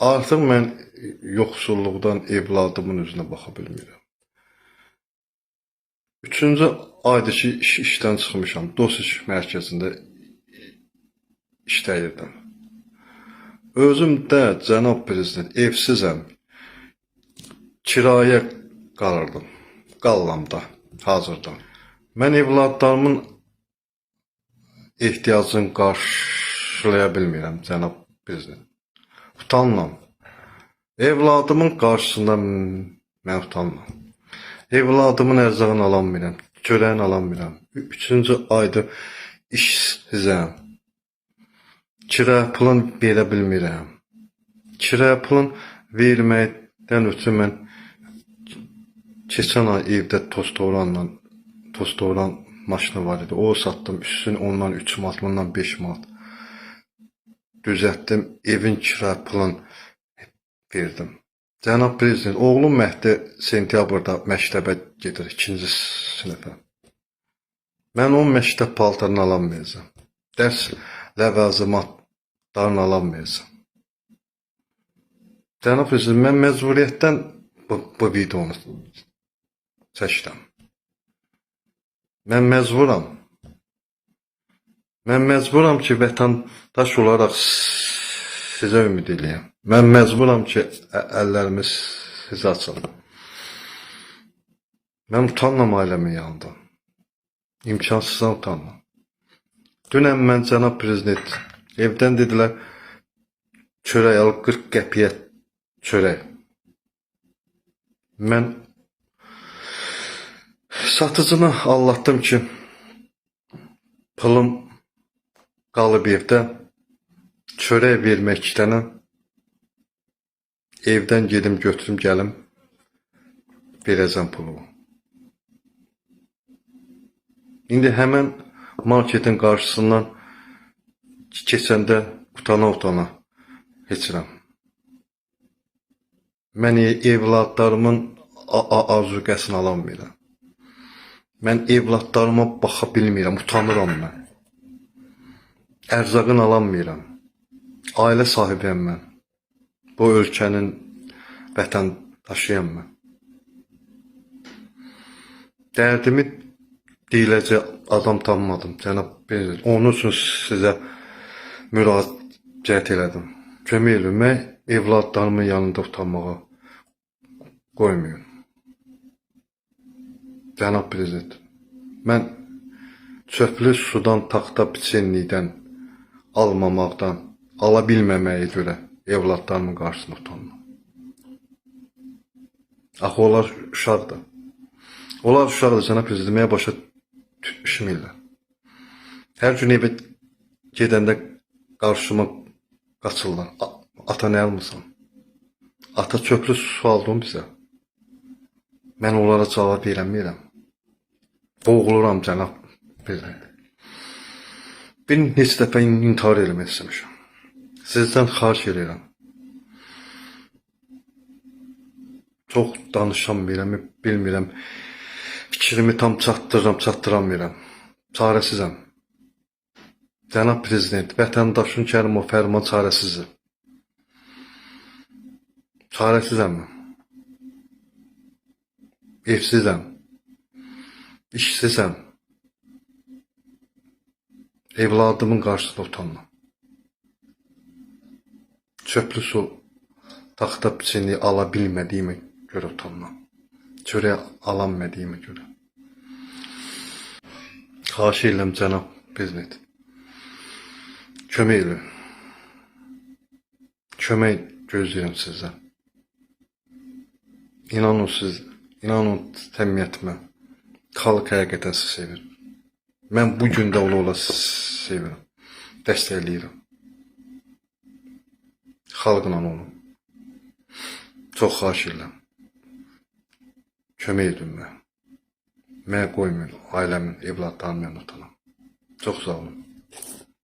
Artıq mən yoxsulluqdan evladımın üzünə baxa bilmirəm. Üçüncü aydır ki, işdən çıxmışam. Dost iş mərkəzində işləyirdim. Özüm də, cənab prezident, evsizəm. Kirayə qalırdım. Qallam da hazırda. Mən evladlarımın ehtiyacını qarşılaya bilmirəm, cənab prezident. Utanıram. Evladımın qarşısında mən utanıram. Evladımın ərzağını alamıram, çörəyini alamıram. Üçüncü aydır işsizəm. Kira pulunu verə bilmirəm. Kira pulunu verməkdən ötürü mən keçən ay evdə tost doğran maşını var idi. O satdım. Üstünü ondan 3 manat, bundan 5 manat düzəltdim. Evin kira pulunu verdim. Cənab prezident, oğlum Məhdi sentyabrda məktəbə gedir, ikinci sinifə. Mən onun məktəb paltarını alamayacağam. Dərs ləvazimatlarını alamayacağam. Cənab prezident, mən məcburiyyətdən bu videonu çəkirəm. Mən məcburam. Mən məcburam ki, vətəndaş olaraq sizə ümid eləyəm. Mən məcburam ki, əllərimi sizə açım. Mən utanıram ailəmin yanında. İmkansızdan utanıram. Dünən mən, cənab prezident, evdən dedilər çörək al, 40 qəpiyə çörək. Mən satıcını allatdım ki, pulum qalıb evdə, çörək verməkdən evdən gedim götürüm gəlim verəcəm pulumu. İndi həmən marketin qarşısından keçəndə utana-utana keçirəm. Mən evladlarımın arzuqəsini alamıram. Mən evladlarıma baxa bilmirəm, utanıram mən. Ərzağını alamıram. Ailə sahibiyəm mən. Bu ölkənin vətəndaşıyam mən. Dərdimi deyiləcək adam tanımadım, cənab prezident. Onun üçün sizə müraciət elədim. Kömək eləyin. Mən evladlarımın yanında utanmağa qoymayın. Cənab prezident, mən çöplü sudan taxta biçinlikdən almamaqdan, ala bilməməyə görə evladlarımın qarşısında utanıram. Axı onlar uşaqdır. Onlar uşaqdır, cənab prezident, mənə başa düşmürlər. Hər gün evə gedəndə qarşıma qaçırlar. Ata nə almısan? Ata çöplü su aldın bizə. Mən onlara cavab verəmirəm. Boğuluram, cənab prezident. Bir neçə dəfə intihar eləmək istəmişəm. Sizdən xahiş edirəm. Çox danışamıram, bilmirəm. Fikrimi tam çatdırıram, çatdıramıram. Çarəsizəm. Cənab prezident, vətəndaşın Kərimov Fərman çarəsizdir. Çarəsizəm mən. Evsizəm. İşsizəm. Evladımın qarşısında utanıram. Çöplü su taxta biçini ala bilmədiyimə görə utanıram. Çörək alamadığıma görə. Xahiş edirəm, cənab prezident. Kömək eləyin. Kömək gözləyirəm sizdən. İnanın siz, inanın səmimiyyətimə. Xalq həqiqətən sizi sevir. Mən bu gün də ola-ola sizi sevirəm. Dəstəkləyirəm. Xalqla olun. Çox xahiş edirəm. Kömək edin mənə. Mənə qoymayın ailəmin, evladlarımın yanında utanam. Çox sağ olun.